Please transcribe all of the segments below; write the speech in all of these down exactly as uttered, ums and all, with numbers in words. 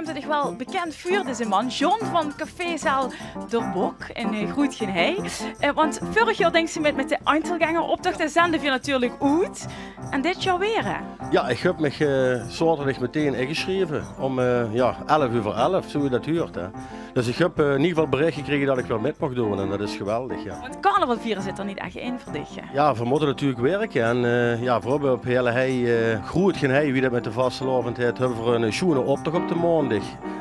Is dich waal bekènd veur deze man, John van cafézaal D'r Bok in, eh, Groet Genhei. Eh, want vörig jaor dings se mit, mit de Einzelgängeroptoch, dao zende veer natuurlik oet. En dit jaor weer, hè? Jao, ich höb mich, eh, zaoterdig metein ingesjreve óm, eh, jao, elf euver elf, zoe wie dat huurt, hè. Dus ich höb, eh, in eder geval berich gekrege dat ich weer mit moch doon en dat is geweldig, jao. Want carnaval viere zit d'r neet ech in veur dich, hè? Jao, veer mótte natuurlik wirke en, eh, jao, veer höbbe op Heële Hei, eh, Groet Genhei, wie dat mit de vastelaovend hèt, höbbe veer 'ne sjoene optoch op de maondig.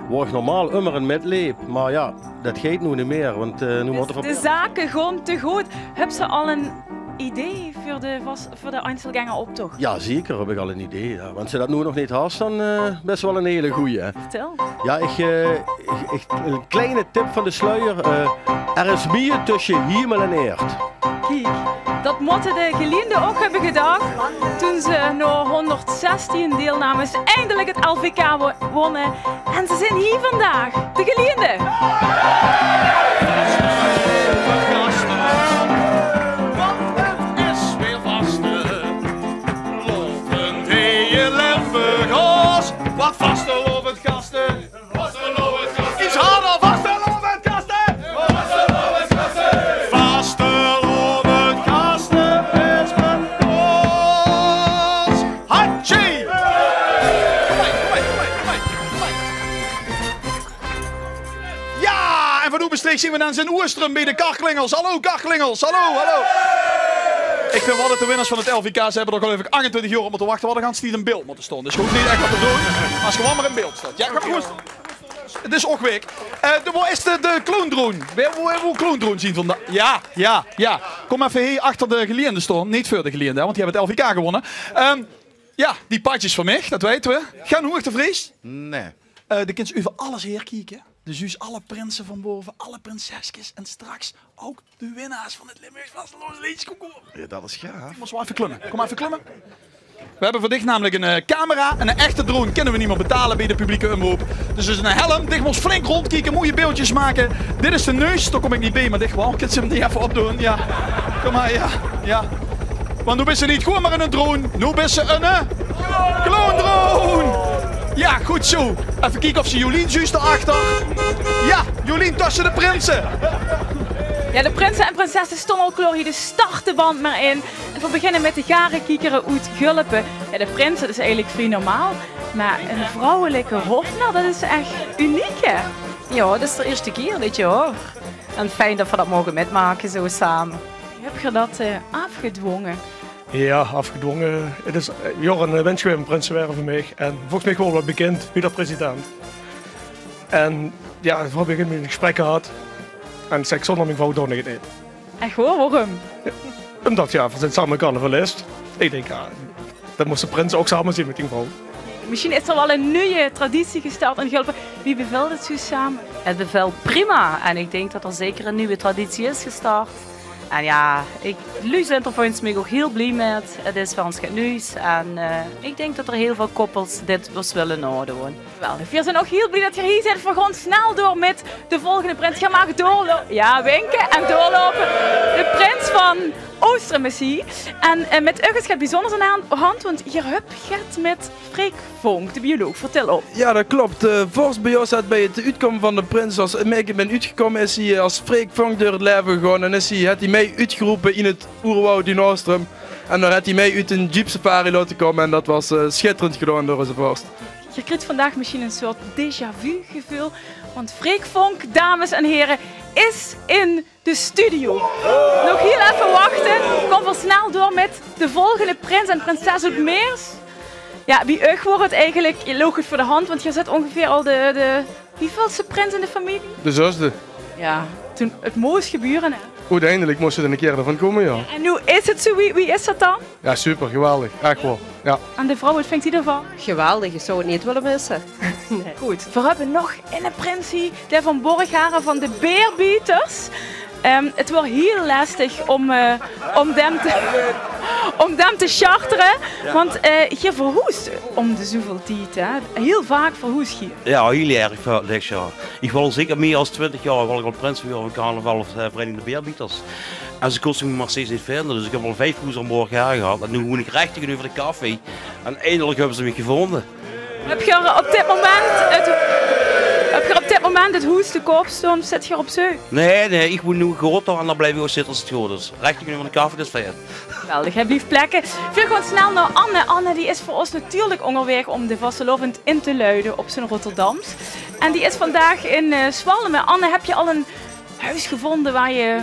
Wo ich normaal ummer in mitleep, mer jao, dat geit noe neet mie, want, eh, noe mótte veer... De zake gaon te good. Höbs se al 'n idee veur de vas-, veur de Einzelgängeroptoch? Jao, zeker höb ich al 'n idee, jao. Want es se dat noe nog neet has, dan, eh, bès se waal 'n hele goeie, hè. Vertèl. Jao, ich, eh, ich, ich, 'ne kleine tip van de sluier. Eh, d'r is mieë tösse hiemel en eerd. Kiek, dat mótte de Geliende ouch höbbe gedach toen ze nao hónderdzestien deilnames eindelik 't L V K wo-, wónne. En ze zeen hie vandaag, de Geliende. Want 't is weer vaste. Lovend hie in Limburg, wat vastelaovend gaste. Iets harder, vastelaovend gaste! Vastelaovend gaste is mit ós. Hatsje! Kom maar, kom maar, kom maar, kom maar, kom maar. Jao, en vanoet Mestreech zien we dan in Oostrum bij de Karklingers. Hallo Karklingers, hallo, hallo. Ich vind waal dat de winnaars van 't L V K, ze höbbe d'r, geluif ich, achtentwintig jaor op mótte wachte. Veer hadde gans neet in beeld mótte staon. Dus ge hoof neet ech wat te doon. Es ge waal mer in beeld staot. Jao, kom maar good. 't Is ouch week. Eh, de, wo is de, de clowndroon? Wae, wo, wo clowndroon zien vandaag? Jao, jao, jao. Kom effe hie achter de Geliende staon. Neet veur de Geliende, hè, want die höbbe 't L V K gewónne. Ehm, jao, die padjes van mich, dat weite we. Gen Hoeg de Vries? Nae. Eh, de kins euver alles haer kieke. De zuus alle prinse van bove, alle prinseskes en straks ouch de winnaars van 't Limburgs Vastelaovesleedjesconcours. Jao, dat is gaaf. Mós waal effe klumme. Kom maar effe klumme. We höbbe veur dich namelik 'n, eh, camera en 'n echte droon kinne we neet mie betale bie de publieke umroep. Dus, dus 'ne helm, dich mós flink róndjkieke, moeie beeldjes make. Dit is de neus, dao kom ich neet bie, mer dich waal. Kins se 'm neet effe opdoon? Jao. Kom maar, jao, jao. Want noe bis se neet gewoen mer 'ne droon, noe bis se 'ne, eh, clowndroon. Jao, good zoe. Effe kieke of se Jolien zuus dao achter. Jao, Jolien tösse de prinse. Jao, de prinse en prinsesse stónge al klaor hie, de start de band mer in. En veer beginne mit de Garekiekere oet Gulpe. Jao, de prins, dat is eigelik vrie normaal. Mer 'ne vrouwelike hofnar, dat is ech uniek, hè? Jao, dat is de ierste kier dit jaor. En fijn dat veer dat moge mitmake, zoe same. Höb geer dat, eh, aafgedwónge? Jao, aafgedwónge. 't Is, eh, jaore, eh, wins gewaes óm prins te waere veur mich. En volges mich waor waal bekind bie de president. En jao, veer höbbe 'n gesprek gehad. En ich zag: "Zónger mien vrouw doon ich 't neet." Ech waor? Waorum? Ómdat, jao, veer zeen same carnavalist. Ich dink, jao, dan mós de prins ouch same zien mit dien vrouw. Mesjiens is d'r waal 'n nuje traditie gestart in Gulpe. Wie bevèlt 't zoe same? 't Bevèlt prima en ich dink dat d'r zeker 'n nuje traditie is gestart. En jao, ich, de luuj zeen d'r volges mich ouch hiel blie mit. 't Is veur ós get nuujs en, eh, ich dink dat d'r hiel väöl koppels dit waal wille naodoon. Geweldig. Veer zeen ouch hiel blie dat geer hie zeet. Veer gaon snel door mit de volgende prins. Geer maag doorlo-, jao, winke en doorloupe. De prins van Oostrum is hie. En, eh, mit uch is get bezunjers aan de han-, hand, want geer höb get mit Freek Vonk, de bioloog. Vertèl op. Jao, dat klop. De vors bie ós haet bie 't oetkómme van de prins, es ich bin oetgekómme, is hie es Freek Vonk door 't laeve gegange en is hie, haet hie mich oetgerope in 't oerwoud in Oostrum. En dao haet hie mich oet 'n jeepsafari laote kómme en dat waas, eh, sjitterend gedaon door ózze vors. Geer kriet vandaag mesjiens 'n soort déjà-vu-geveul, want Freek Vonk, dames en here, is in de studio. Nog hiel effe wachte. Kómme veer snel door mit de volgende prins en prinses oet Meers. Jao, bie uch waor 't eigelik, loog 't veur de hand, want geer zeet óngeveer al de, de wieveulste prins in de femilie? De zösde. Jao, toen, 't mós gebeure, hè? Oeteindelik mós 't 'ne kier d'rvan kómme, jao. En noe is 't zoe, wie, wie is dat dan? Jao, super, geweldig. Ech waor. Jao. En de vrouw, wat vindj die d'rvan? Geweldig, ich zou 't neet wille misse. Good, veer höbbe nog 'ne prins hie, dae van Borgharen van de Beerbieters. Ehm, 't waor hiel lestig óm, eh, óm dem te, óm dem te chartere, want, eh, geer verhoest óm de zoeväöl tied, hè? Hiel vaak verhoes geer. Jao, hiel erg väöl, zègk, jao. Ich waal zeker mieë es twintig jaor waal al prins van carnaval of, eh, Vereiniging de Beerbieters. En ze kóste mich mer steeds neet vinde, dus ich höb al vief hoezer in Borgharen gehad. En noe woen ich rech taengeneuver de café. En eindelik höbbe ze mich gevónje. Höb geer op dit moment 't, Op dit moment 't hoes de koop stoon, zit geer op zeu? Nae, nae, ich woen noe in Grottau en dao blief ich ouch zitte es 't good is. Rechtig nummer van de kaffee, dus feit. Geweldig, hae blief plekke. Veer gaon snel nao Anne. Anne, die is veur ós natuurlik óngerwaeg óm de vastelaovend in te luide op zien Rotterdams. En die is vandaag in, eh, Swalm. Anne, höbs se al ein hoes gevónje wo se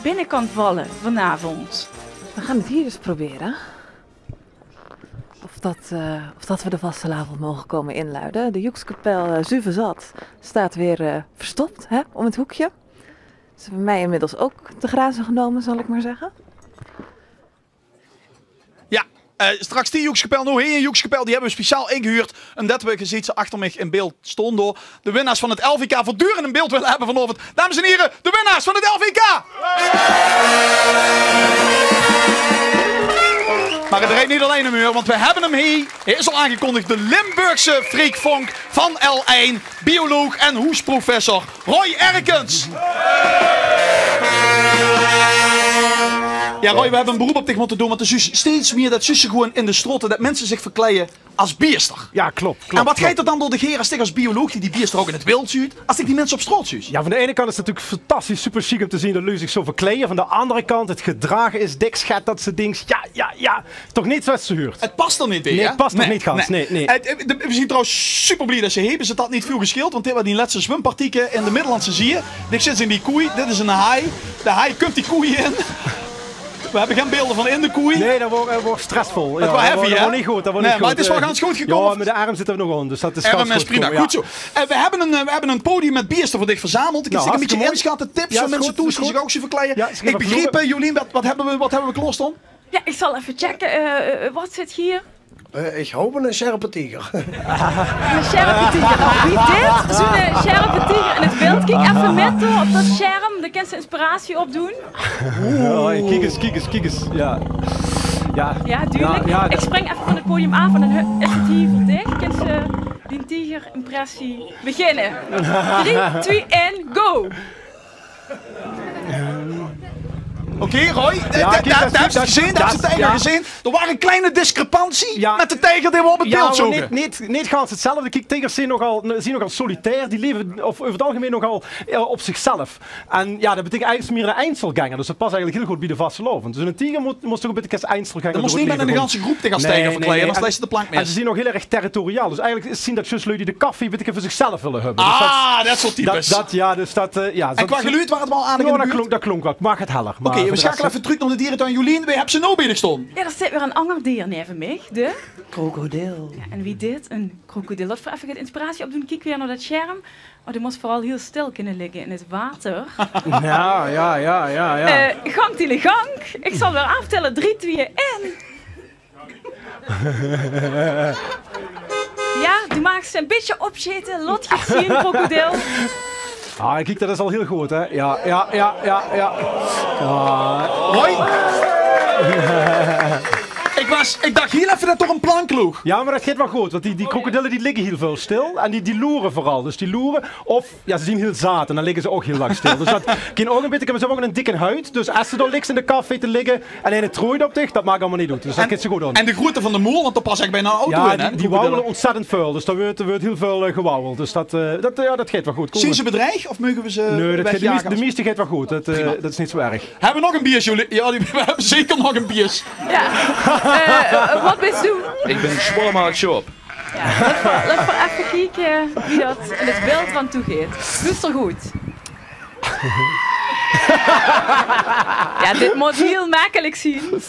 binne kins valle vanaovend? Veer gaon 't hie ins probere. Of dat, eh, of dat veer de vastelaovend moge kómme inluide. De joekskapel, eh, Zuverzat steit weer, eh, verstop, hè, óm 't hoekske. Ze höbbe mich inmiddels ouch te graze genómme, zal ich mer zègke. Jao, eh, straks die joekskapel, noe hie ein joekskapel, die höbbe veer speciaal ingehuurd, ómdat veer, geer zeet ze achter mich in beeld stoon dao, de winnaars van 't L V K veurdurend in beeld wille höbbe vanaovend. Dames en hiere, de winnaars van 't L V K! Mer 't drejt neet allein óm häöm, want veer höbbe 'm hie. Hae is al aangekondig, de Limburgse Freek Vonk van L ein, bioloog en hoesprofessor Roy Erkens. Jao, Roy, veer höbbe ein beroep op dich mótte doon, want 't zuus steeds mieër, dat zuus se gewoen in de straote, dat minse zich verkleie es biester. Jao, klop, klop. En wat geit d'r dan door de geer es dich es bioloog, die die biester ouch in 't wild zuus, es dich die minse op straot zuus? Jao, van de eine kant is 't natuurlik fantastisch, super sjiek óm te zeen dat luuj zich zo verkleie. Van de anger kant, 't gedraag is dèks get dat se dinks, jao, jao, jao, toch neet zoewie 't huurt. 't Pas d'r neet bie, hè? Nae, 't pas toch neet gans. Nae, nae. 't, eh, de, veer zien trouwens super blie dat se hie bis. 't Had neet väöl gesjeeld, want dit waas dien lètste zwumpartieke in de Middellandse Zee. Dich zits in die koei, dit is ein haai. De haai kump die koei in. Veer höbbe gein beelder van in de koei. Nae, dat waor, eh, waor stressvol. 't Waor heavy, hè? Dat waor neet good, dat waor neet good. Nae, mer 't is waal gans good gekómme. Jao, mit de erm zitte veer nog aan, dus dat is gans good gekómme. Erm is prima. Good zo. Eh, veer höbbe ein, eh, veer höbbe ein podium mit biester veur dich verzameld. Ich zèk ein bietje insjatte, tips veur minse thoes die zich ouch zien verkleie. Ich begriep, eh, Jolien, wat, wat höbbe veer, wat höbbe veer klaorstaon? Jao, ich zal effe checke. Eh, eh, wat zit hie? Eh, ich haop ein sjerpe tieger. Ein sjerpe tieger. Noe, wie dit, zoe'n sjerpe tieger in 't beeld. Kiek effe mit dao op dat sjerm, dao kins se inspiratie opdoon. Oei, kiek ins, kiek ins, kiek ins. Jao. Jao, dudelik. Jao, jao. Ich spring effe van 't podium aaf en dan hu-, is 't hie veur dich. Kins se dien tiegerimpressie beginne. Drie, twie, ein, go! Oké, Roy, eh, jao, kiek, dat, dat höbs se gezeen, dat höbs se tieger gezeen. D'r waas ein kleine discrepantie mit de tieger die veer op 't beeld zoge. Jao, mer neet, neet, neet gans 'tzelfde. Kiek, tiegers zien nogal, zien nogal solitair. Die leve of, euver 't algemein nogal, eh, op zichzelf. En jao, dat beteikent eigelik mieër eine einzelgänger. Dus dat pas eigelik hiel good bie de vastelaovend. Dus eine tieger mós, mós toch ein bietje es einzelgänger door 't leve gaon. D'r mós neet mit ein ganse groep dich es tieger verkleie, anders leis se de plank mis. En ze zien ouch hiel erg territoriaal. Dus eigelik zien dat zjus luuj die de kaffee ein bietje veur zichzelf wille höbbe. Ah, dat soort types. Dat, jao, dus dat, eh, jao. En qua geluid waas 't waal aangenaam in de buurt? Jao, dat klonk, dat klonk waal. 't Maag get heller. Oké, veer sjakele effe trök nao de dieretuin. Jolien, wae höbs se noe bie dich staon? Jao, d'r steit weer ein anger deer neve mich. De? Krokodil. Jao, en wie dit, ein krokodil. Laot veer effe get inspiratie opdoon. Kiek weer nao dat sjerm. Oh, doe mós veural hiel stil kinne ligke in 't water. Jao, jao, jao, jao, jao. Eh, gank diene gank. Ich zal weer aaftèlle. Drie, twie, ein. Jao, doe maags ein bietje opsjete. Laot dich zien, krokodil. Ah, kiek, dat is al hiel good, hè? Jao, jao, jao, jao, jao. Jao. Hoi. Ich waas, ich dach hiel effe dat d'r ein plank loog. Jao, mer dat geit waal good, want die, die krokodille die ligke hiel väöl stil en die, die loere veural. Dus die loere, of, jao, ze zien hiel zaat en dan ligke ze ouch hiel lang stil. Dus dat kin ouch ein bietje, mer ze höbbe ouch ein dikke huid. Dus es se dao liks in de kaffee te ligke en eine troeit op dich, dat maak allemaol neet oet. Dus dat geit ze good aan. En de grootte van de moel, want dao pas eigelik bijna ein auto in, hè, die, die wauwele ontzèttend väöl. Dus dao weurt, d'r weurt hiel väöl, eh, gewauweld. Dus dat, eh, dat, eh, jao, dat geit waal good kómme. Zien ze bedreig of moge veer ze wegjage? Nae, dat geit, de meis-, de meiste geit waal good. Dat, eh, dat is neet zo erg. Höbbe veer nog ein bier, Jolien? Jao, die, veer höbbe zeker nog ein bier. Jao. Eh, wat bis doe? Ich bin Sjoop. Jao, laot veer, laot veer effe kieke wie dat in 't beeld van toe geit. Loester good. Jao, dit mót hiel mekkelik zien.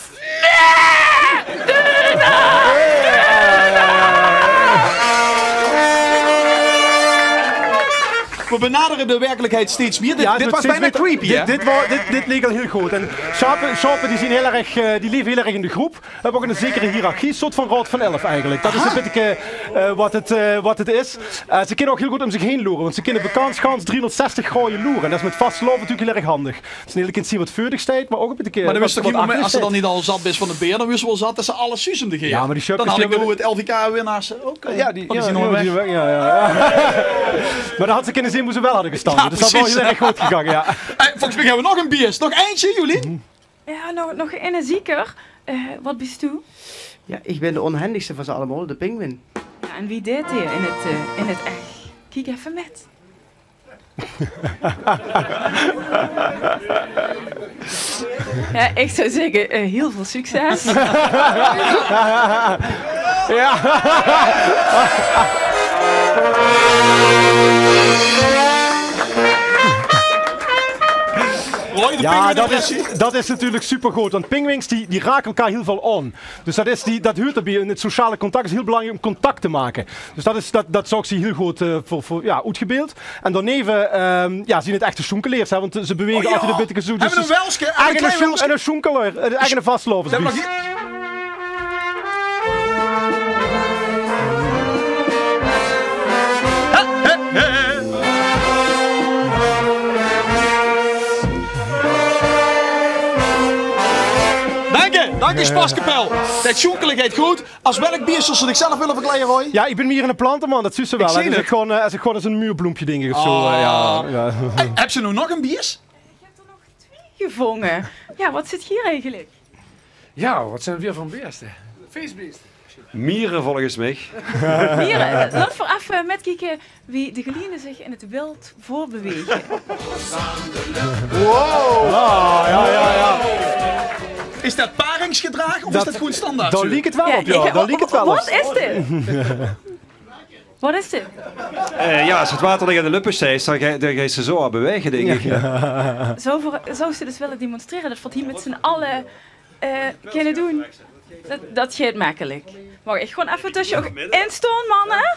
Veer benadere de werkelikheid steeds mieër. Dit, jao, dit waas bijna creepy, hè? Dit, dit wa-, dit, dit leek al hiel good. En sjaope, sjaope die zien hiel erg, eh, die leve hiel erg in de groep. Höbbe ouch ein zekere hiërarchie, soort van Raod van Elf eigelik. Dat is ein bietje, eh, wat 't, eh, wat 't is. Eh, ze kinne ouch hiel good óm zich heen loere, want ze kinne bekans gans driehóngerd zestig graoje loere. En dat is mit vastelaovend natuurlik hiel erg hendig. Dus neet allein kins se zien wat veur dich steit, mer ouch ein bietje wat achter dich steit. Mer dan wis se toch neet, es se dan neet al zat bis van 't beer, dan wis se waal zat dat ze alles zuus óm dich haer. Jao, mer die sjöpkes, dan had ich noe 't L V K-winnaars ouch, eh, jao, die, oh, die zien al weg. Jao, jao. Mer dan had ze kinne zien wo ze waal hadde gestande. Jao, precies. Dus dat waas waal hiel erg good gegange, jao. Eh, volges mich höbbe veer nog ein bier. Nog eintje, Jolien? Jao, nog, nog eine zeker. Eh, wat bis doe? Jao, ich bin de ónhendigste van ze allemaol, de pinguïn. Jao, en wie deit dae in 't, eh, in 't ech? Kiek effe mit. Ja, ich zou zègke, eh, hiel väöl succes. Ja. Roy, de pinguïn-impressie. Ja, dat is, dat is natuurlik supergood, want pinguïns die, die rake elkaar hiel väöl aon. Dus dat is die, dat huurt d'rbie. In 't sociale contact is hiel belangriek um contact te make. Dus dat is, dat, dat zougs se hiel good, eh, veur, veur, ja, oetgebeeld. En daoneve, ehm, ja, zien 't echte sjoenkeleers, hè, want ze bewege altied e bitteke zoe. Oh ja. Dus 't is ech 'ne sjoen-, 'ne sjoenkeleer, eh, ech 'ne vastelaovesbies. Dank je, dank je, Spaskapel. Det sjoenkele geit good. As welk bies zóws se dich zelf wille verkleie, Roy? Ja, ich bin mier 'ne planteman, det zuus se waal, hè. Ich zeen 't. Dus ich gaon, eh, es ich gaon es e muurbloempje, dink ich, of zoe, eh, ja, ja. Hey, höbs se noe nog e bies? Ich höb d'r nog twieë gevónge. Ja, waat zit hie eigelik? Ja, waat zeen veer veur beeste? Feesbeeste. Miere, volges mich. Miere, eh, laot v'r effe mitkieke wie de geliene zich in 't wild voortbewege. Wow! Ja, ja, ja, ja. Is det paringsgedrag of is det gewoen standaard? Dao liek 't waal op, ja. Dao liek 't waal op. Waat is dit? Waat is dit? Eh, ja, es 't water dich aan de lippe steit, dan ge-, dan geis se zoe aan bewege, dink ich. Ja. Zouws se dus wille demonstrere det v'r 't hie mit z'n alle, eh, kinne doon? Det, det geit mekkelik. Wach, ich gaon effe tösse uch in staon, manne.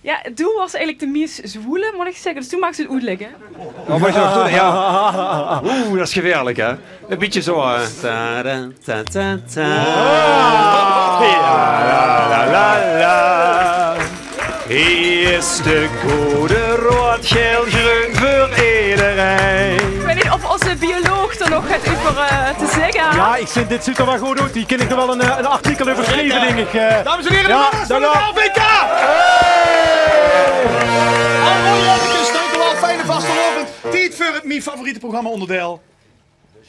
Ja, doe waas eigelik de mies zwoele, mót ich zègke. Dus doe maags 't oetligke. Waat mót ich nog doon? Ja. Oeh, det is gevieërlik, hè? E bietje zoe, hè. Ta, da, ta, ta, ta. Ja, la, la, la, la. Hie is de gode raod, gael, greun veur ederein. Ich weit neet of ózze bioloog d'r nog get euver, eh, te zègke haet. Ja, ich zeen, dit zuut d'r waal good oet. Hie kin ich nog waal ein, eh, ein artikel euver sjrieve, dink ich, eh. Dames en heren, de winnaars van 't A L V K! Hey! Allemaol lekker, dank uch waal. Fijne vastelaovend. Tied veur 't, mien favoriete programma-óngerdeil.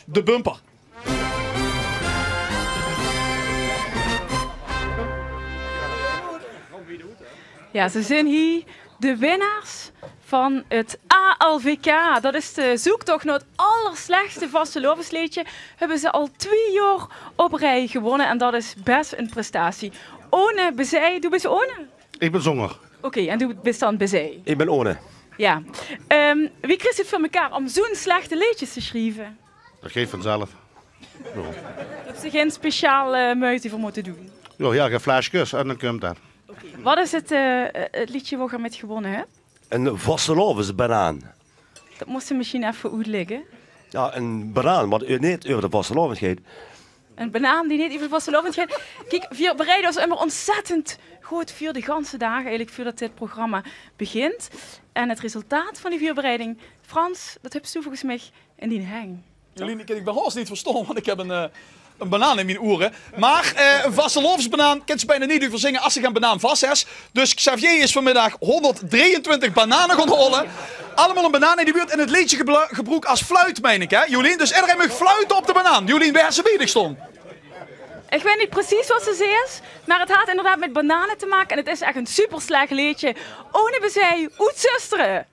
De bumper. Ja, ze zeen hie, de winnaars van 't A L V K. Det is de zoektoch nao 't allerslechtste vastelaovesleedje. Höbbe ze al twieë jaor op rij gewónne en det is bès ein prestatie. One Bezij, doe bis One? Ich bin zónger. Oké, en doe bis dan Bezij? Ich bin One. Ja. Ehm, wie kriegs se 't veur mekaar óm zoe'n slechte leedjes te sjrieve? Det geit vanzelf. Ja. Höbs se gein speciaal, eh, meujte veur mótte doon? Ja, ja, gein flesjes en dan kump det. Oké. Waat is 't, eh, 't leedje wo geer mit gewónne höb? Ein vastelaovesbanaan. Det mós se mesjien effe oetlègke. Ja, ein banaan waat, eh, neet euver de vastelaovend geit. Ein banaan dae neet euver de vastelaovend geit. Kiek, veer bereide ós ummer óntzèttend good veur de ganse daag, eigelik veurdet dit programma begint. En 't resultaat van die veurbereiding, Frans, det höbs doe volges mich in dien heng. Jolien, ich kin dich behaos neet verstaon, want ich höb ein, eh, ein banaan in mien oere. Mer, eh, ein vastelaovesbanaan kins se bekans neet euverzinge es se gein banaan vas höbs. Dus Xavier is vanmiddig hónderddrieëntwintig banane gaon haole. Allemaol ein banaan in de buurt en 't leedje gebru-, gebroek es fluit, mein ich, hè, Jolien? Dus ederein maag fluite op de banaan. Jolien, wae höbs se bie dich staon? Ich weit neet precies waat se zaes, mer 't haet inderdaad mit banane te make en 't is ech ein superslech leedje. One Bezij oet Zöstere.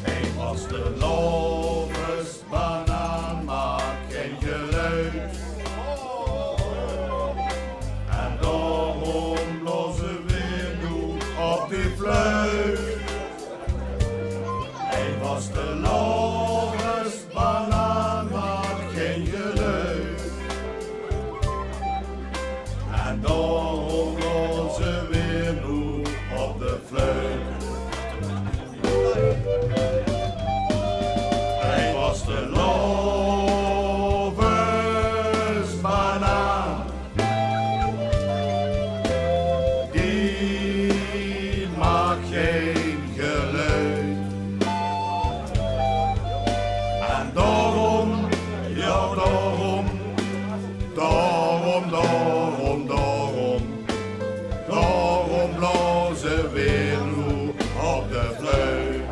Ein vastelaovesbanaan maak gein geluid. Daorum, daorum, daorum blaoze veer noe op de fluit.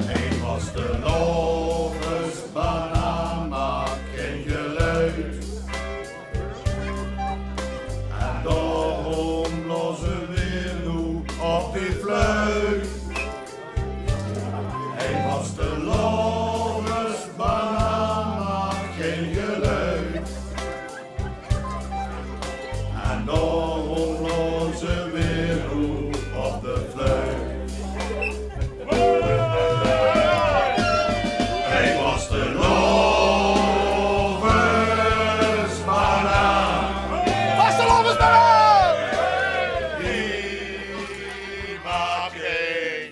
Ein vastelaovesbanaan maak gein geluid. En daorum blaoze veer noe op die fluit. Ein vastelaovesbanaan maak gein geluid. En daorum blaoze veer noe op de fluit. Ein vastelaovesbanaan. Vastelaovesbanaan! Die maak gein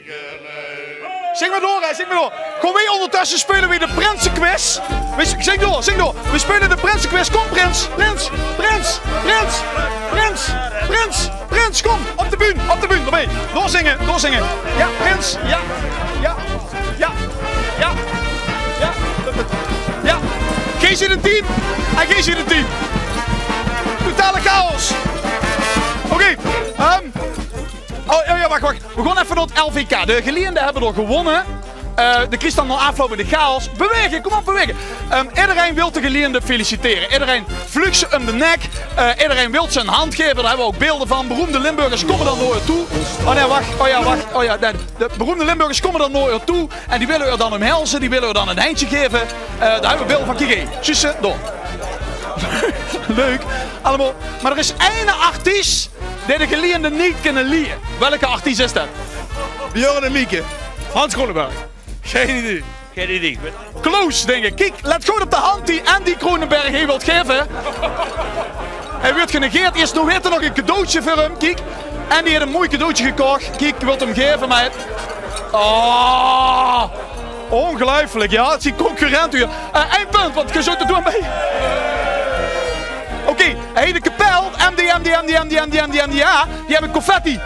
Zing mer door, hè, zing mer door. Kóm, veer óngertösse speule veer de prinsequiz. Veer s-, zing door, zing door. Veer speule de prinsequiz. Kóm, prins, prins, prins, kóm, op de bühne, op de bühne. Dao binne. Doorzinge, doorzinge. Jao, prins, jao, jao, jao, jao, jao. Geej zeet ein team en geej zeet ein team. Totale chaos. Oké, ehm, Oh, oh jao, wach, wach. Veer gaon effe nao 't L V K. De geliende höbbe dao gewónne. Eh, de kriegs dan nao aafloup in de chaos. Bewaege, kóm op, bewaege. Ehm, ederein wilt de geliende felicitere. Ederein vluug ze óm de nek. Eh, ederein wilt ze ein hand gaeve. Dao höbbe veer ouch beelde van. Beroemde Limburgers kómme dan nao häör toe. Oh nae, wach. Oh jao, wach. Oh jao, de, de beroemde Limburgers kómme dan nao häör toe. En die wille häör dan ómhelze. Die wille häör dan ein hendsje gaeve. Eh, dao höbbe veer beelde van. Kiek, hé. Zuus se? Dao. Leuk. Allemaol. Mer d'r is eine artiest dae de geliende neet kinne lieë. Welke artiest is det? Björn en Mieke. Hans Kronenberg. Gein idee. Gein idee. Close, dink ich. Kiek, let good op de hand die Andy Kronenberg häöm wilt gaeve. Hae wuuert genegeerd. Ieërs noe haet 'r nog ein cadeautje veur häöm. Kiek. Andy haet ein mooi cadeautje gekoch. Kiek, wilt 'r häöm gaeve, mer... Oh. Óngeluifelik, jao, 't zien concurrente. Eh, ein punt, want geej zoot 't doon bie. Oké, hey, de kapel, M D, M D, M D, ja, die höbbe confetti.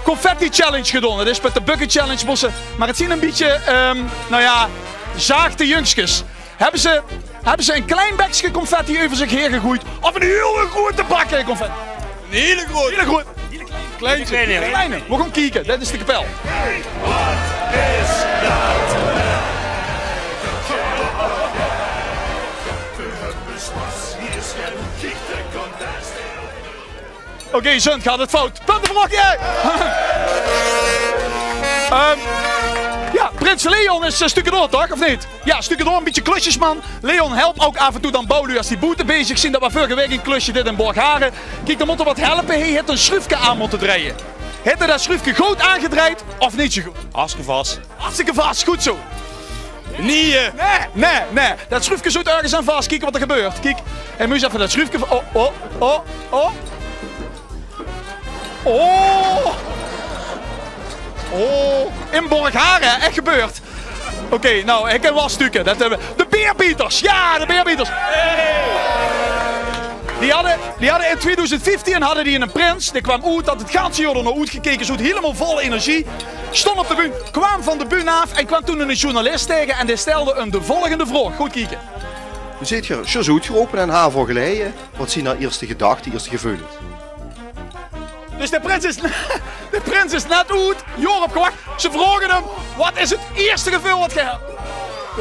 Confetti challenge gedaon. Det is mit de bucket challenge mótte. Mer 't zien ein bietje, ehm, nou ja, zachte jungskes. Höbbe ze, höbbe ze ein klein bekske confetti euver zich haer gegoeid? Of ein hiel groeate bak confetti? Ein hiel groeate. Hiel groeate. Kleintje. Kleine. Kleine. Veer gaon kieke. Det is de kapel. Oké, Zunt, geit 't fout. Punte veur Rogier. Ehm, ja, prins Leon is, eh, stukadoor, toch? Of neet? Ja, stukadoor, ein bietje klusjesman. Leon help ouch aaf en toe dan bouwluuj es die boete bezig zien. Det waas veurige waek ein klusje, dit in Borgharen. Kiek, dan mót 'r get helpe. Hae haet ein sjruufke aan mótte drejje. Haet 'r det sjruufke good aangedrejd of neet zoe good? Hartstikke vas. Hartstikke vas, good zoe. Nae, eh. Nae, nae, nae. Det sjruufke zoot örges aan vas. Kiek waat d'r gebeurt. Kiek, hae mós effe det sjruufke va-, oh, oh, oh, oh. Oh. Oh, in Borgharen, ech gebeurd. Oké, nou, ich höb waal stukke. Det höbbe veer. De Beerbieters, ja, de Beerbieters. Die hadde, die hadde in tweeduizend vieftien hadde die eine prins. Dae kwaam oet, had 't ganse jaor d'r nao oetgekeke, zoot hielemaol vol energie. Stóng op de bühne, kwaam van de bühne aaf en kwaam toen eine journalis taenge en dae stelde häöm de volgende vraog. Good kieke. Doe zeet geer, zoe oetgerope en haaf jaor geleje. Waat zien dao ierste gedachte, ierste geveulens? Dus de prins is, de prins is net oet, jaor op gewach. Ze vraoge häöm: waat is 't ierste geveul waat geer höb?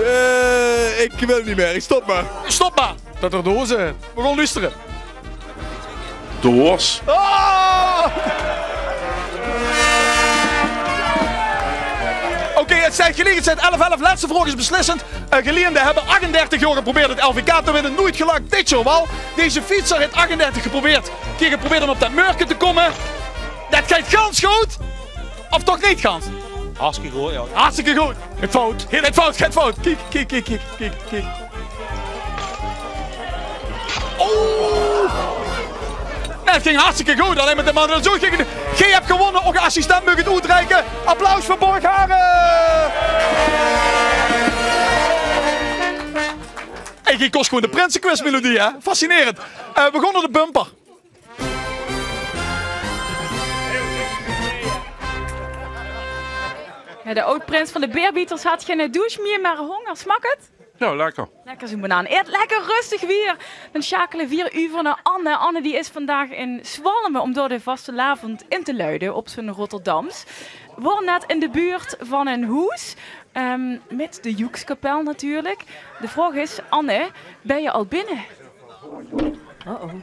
Eh, ich wil neet mieë, ich stop mer. Stop mer. Det 'r doors is. Veer gaon loestere. Doors. Oh! Oké, 't steit geliek, 't steit elf elf. Lètste vraog is beslissend. Eh, geliende höbbe achtendertig jaor geprobeerd 't L V K te winne, noeit gelök, dit jaor waal. Deze fietser haet achtendertig geprobeerd, kier geprobeerd óm op det mörke te kómme. Det geit gans good. Of toch neet gans? Hartstikke good, ja. Hartstikke good. Geit fout. Geit fout, geit fout. Kiek, kiek, kiek. Oh! Nae, 't ging hartstikke good. Allein mit de man, zoe ging 't. Geer höb gewónne, ózze assistent maag 't oetreike. Applaus veur Borgharen! Ich kós gewoon de prinsequizmelodie, hè? Fascinerend. Eh, we gaon nao de bumper. Ja, de oud-prins van de Beerbieters had gein douche mier, mer hónger. Smak 't? Ja, lekker. Lekker zoe'n banaan. Eer 't lekker rustig wier, dan sjakele veer euver nao Anne. Anne, die is vandaag in Zwalme óm dao de vastelaovend in te luide op zoe'n Rotterdams. Woor net in de buurt van ein hoes, ehm, mit de Joekskapel natuurlik. De vraog is, Anne, bön se al binne? Uh-oh.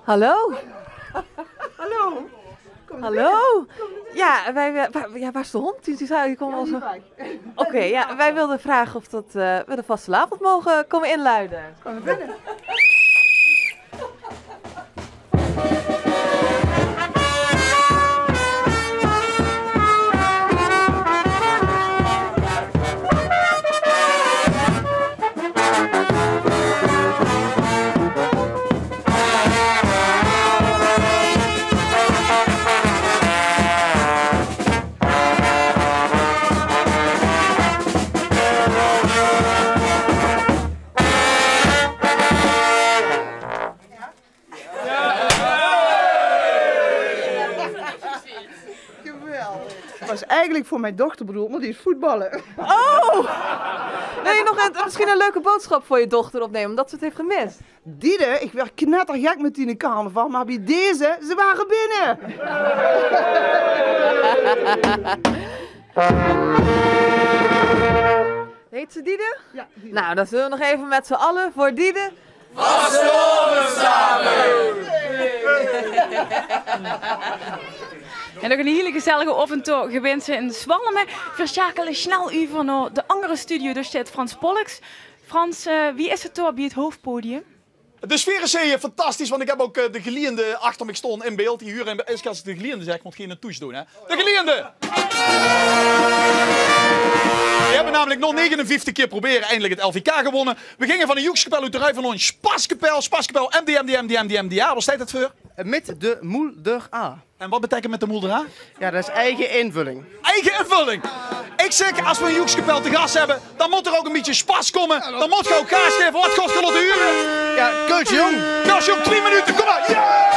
Hallo? Hallo? Hallo? Ja, wij, eh, wa-, ja, waar is de hond? Die, die zou, die kon wel zo. Oké, ja, wij wilden vragen of dat, eh, we de vastelaovend mogen komen inluiden. Kom maar binnen. Geweldig. Het was eigenlijk voor mijn dochter bedoeld, maar die is voetballer. Oh! Wil je nog een, misschien een leuke boodschap voor je dochter opnemen, omdat ze het heeft gemist? Diede, ich waer knettergek mit diene carnaval, mer bie deze, ze wore binne. Heet ze Diede? Ja, Diede. Nou, dan zullen we nog even met z'n allen voor Diede. En nog ein hiel gezellige aovend toe gewinse in Zwalme. Veer sjakele snel euver nao de anger studio, dao steit Frans Pollux. Frans, eh, wie is 't dao bie 't hoofdpodium? De sfeer is, eh, fantastisch, want ik heb ook, eh, de geliende achter mich staon in beeld. Die huren in be-, es ik de geliende zeg, mót geine toes doon, hè. De geliende! Die hebbe namelijk nao negenenvieftig kier probere eindelijk het L V K gewonne. We ginge van de Joekskapel oet de Ruiverloon, Spaskapel, Spaskapel, M D, M D, M D, M D, M D A. Wat steit het veur? Mit de moel d'r a. En wat beteikent mit de moel d'r a? Ja, dat is eige invulling. Eige invulling. Ik zeg, as we ein Joekskapel te gas hebbe, dan mót d'r ouk ein bietje spas kómme. Dan mót ge ouk gaas gaeve. Wat gaot ge laote hure? Ja, Kultje Jong. Kultje Jong, twie minute, kóm mer. Ja!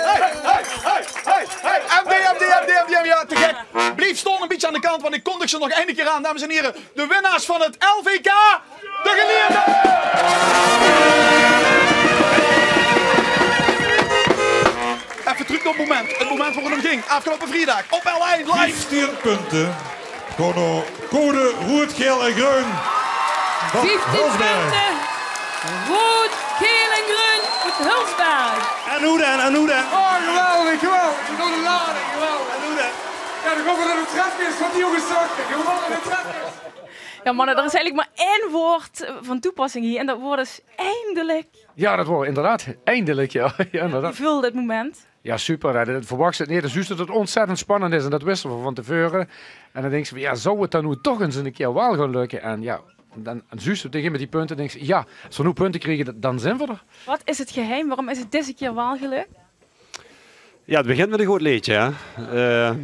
Hey, hey, hey, hey, hey, hey. M D, M D, M D, M D, ja, te gek. Blief staon, ein bietje aan de kant, want ik kondig ze nog eine kier aan, dames en hiere. De winnaars van het L V K, de Gelierde! Effe trök nao 't moment. 't Moment wao 't óm ging. Aafgeloupe vriedag op L ein live. Vieftien punte. Gaon nao code roed, gael en greun van Hulsberg. Vieftien punte. Roead, geel en greun oet Hulsberg. En hoe dan, en hoe dan? Oh, geweldig, geweldig. Door de lading, geweldig. En hoe dan? Ja, dan gaon v'r nao de trepkes, want die jónges zagte. Gewoon nao de trepkes. Ja, manne, d'r is eigelik mer ein woord van toepassing hie en det woord is eindelik. Ja, det woord, inderdaad. Eindelik, ja. Ja, inderdaad. Wie veulde det moment? Ja, super, hè. Det verwachs se neet. En zuus se det 't ontzettend spannend is en det wiste v'r van te veure. En dan dinks se van, ja, zou 't dan noe toch ins ein kier waal gaon lökke? En ja, dan, en zuus se op ein gegaeve moment die punte en dinks se, ja, es v'r noe punte kriege, dan, dan zeen v'r d'r. Wat is 't geheim? Waorum is 't deze kier waal gelök? Ja, 't begint mit ein good leedje, hè. Eh,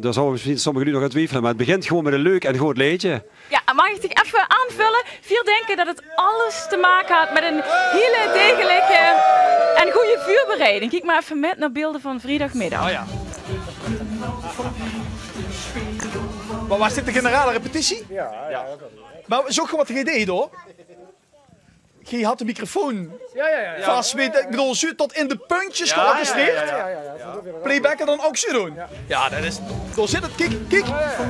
dao zouwe mesjien sommige luuj nog aan twiefele, mer 't begint gewoon mit ein leuk en good leedje. Ja, en maag ich dich effe aanvulle? Veer dinke det 't alles te make haet mit ein hiel degelike en gooj veurbereiding. Kiek mer effe mit nao beelde van vriedagmiddag. Oh ja. Mer waas dit de generale repetitie? Ja, ja. Mer zoog geer waat geer deejt, hoor? Geer hadt de microfoon vas, ich bedoel, zoe tot in de puntjes georchestreerd. Ja, ja, ja. Playbacke dan ouch zoe doon. Ja, det is, dao zit 't, kiek, kiek.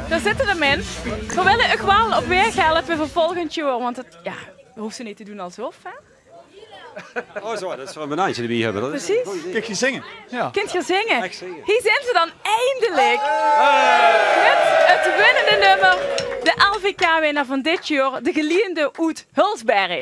Dao zitte de min. Veer wille uch waal op waeg helpe veur volgend jaor, want 't, ja, veer hove neet te doon alsof, hè? Oh, zoe, det is veur ein banaantje d'rbie höbbe. Precies. Kins se zinge? Ja. Kins se zinge? Hie zeen ze dan eindelik. Mit 't winnende nummer, de L V K-winnaar van dit jaor, de Geliende oet Hulsberg.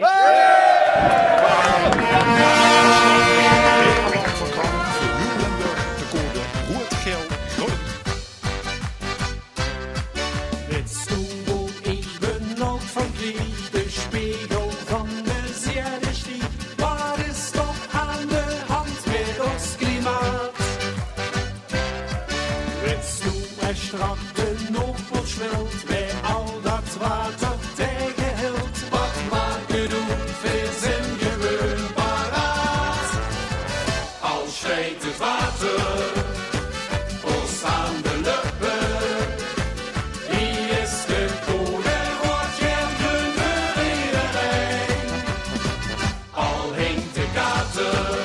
Wits doe wo ich benaauwd van krieg? De spegel van de zeeje stieg. Waat is toch aan de hand mit ós klimaat? Wits doe es straks de Noordpool smelt, bie al det water taegehilt? Waat maak 't oet, veer zeen gewoon paraat. Al steit 't water ós aan de löppe, hie is de code roead, gael, greun veur ederein. Al hingk de kater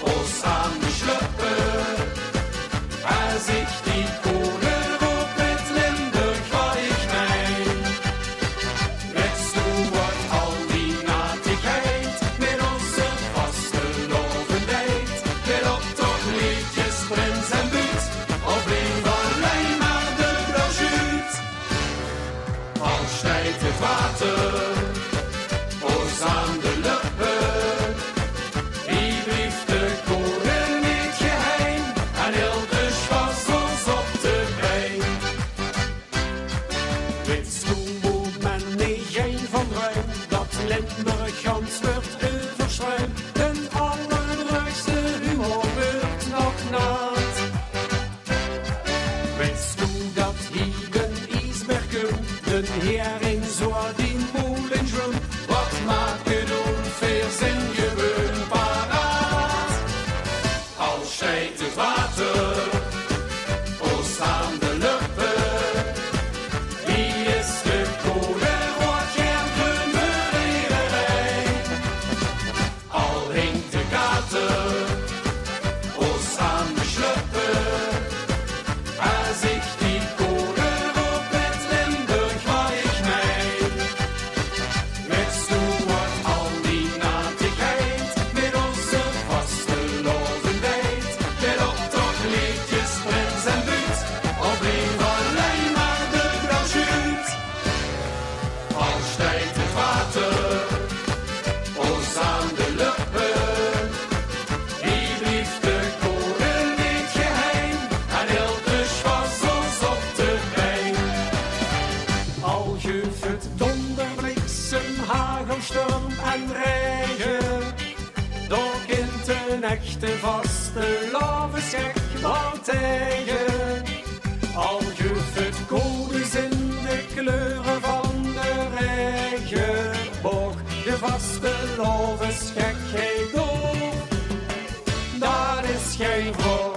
ós aan de slöppe, es ich die code roop, wit Limburg waat ich mein. Wits doe waat al die natigheid mit ós vastelaovend deit? Mit optoch, leedjes, prins en buut, of blief allein mer de blauw sjuut? Al steit 't water ós aan de löppe, hie blief de code neet geheim en hilt de sjpas ós op de bein. Wits doe wo men neet gein van druim, det Limburg gans wuuert euversjtroump, d'n allerergste humor wuuert nog naat? Wits doe det hie d'n iesberg kump, d'n hering, zoardien, moel en sjroump? Waat maak 't oet, veer zeen gewoon paraat. Al steit 't water ós aan de löppe, hie is de code roead, gael, greun veur ederein. Al hingk de kater ós aan de slöppe, es ich die code roop, wit Limburg waat ich mein. Wits doe waat al die natigheid mit ós vastelaovend deit? Mit optoch, leedjes, prins en buut, of blief allein mer de blauw sjuut? Al steit 't water ós aan de löppe, hie blief de code neet geheim en hilt de sjpas ós op de bein. Al geuf 't donder, bliksem, hagel, sjtorm en reige, dao kint d'n echte vastelaovesgek waal taege. Al geuf 't codes in de kleure van de raegeboog, de vastelaovesgekheid door, det is gein vraog.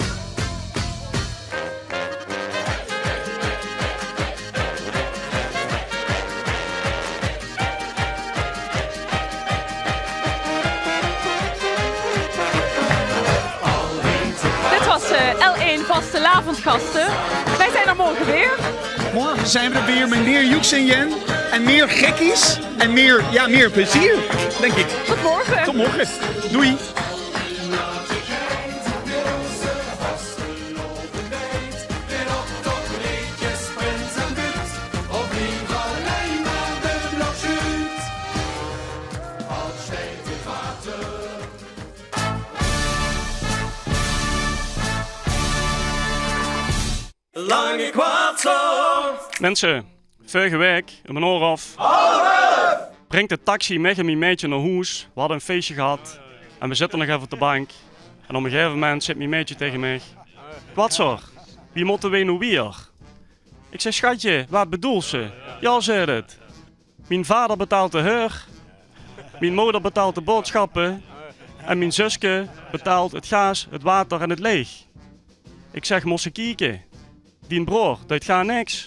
Dit was, eh, L één Vastelaovesgaste. Wij zijn er morgen weer. Morgen zijn we er weer met meer Joeks en Jen en meer gekkies en meer, ja, meer plezier, denk ik. Tot morgen. Tot morgen. Doei. Lange Kwartser. Minse, veurige waek, um ein oor of, bringk de taxi mich en mien maedje nao hoes. We hadde ein feesje gehad en we zitte nog effe op de bank. En op ein gegaeve moment zaet mien maedje taenge mich: "Kwartser, wie mótte weej noe wiejer?" Ik zeg: "Sjatje, waat bedoels se?" "Jao," zaet 't, "mien vader betaalt de heur, mien moder betaalt de boodschappe en mien zuske betaalt 't gaas, 't water en 't leech." Ik zeg: "Mós se kieke, dien broor deit gaar niks."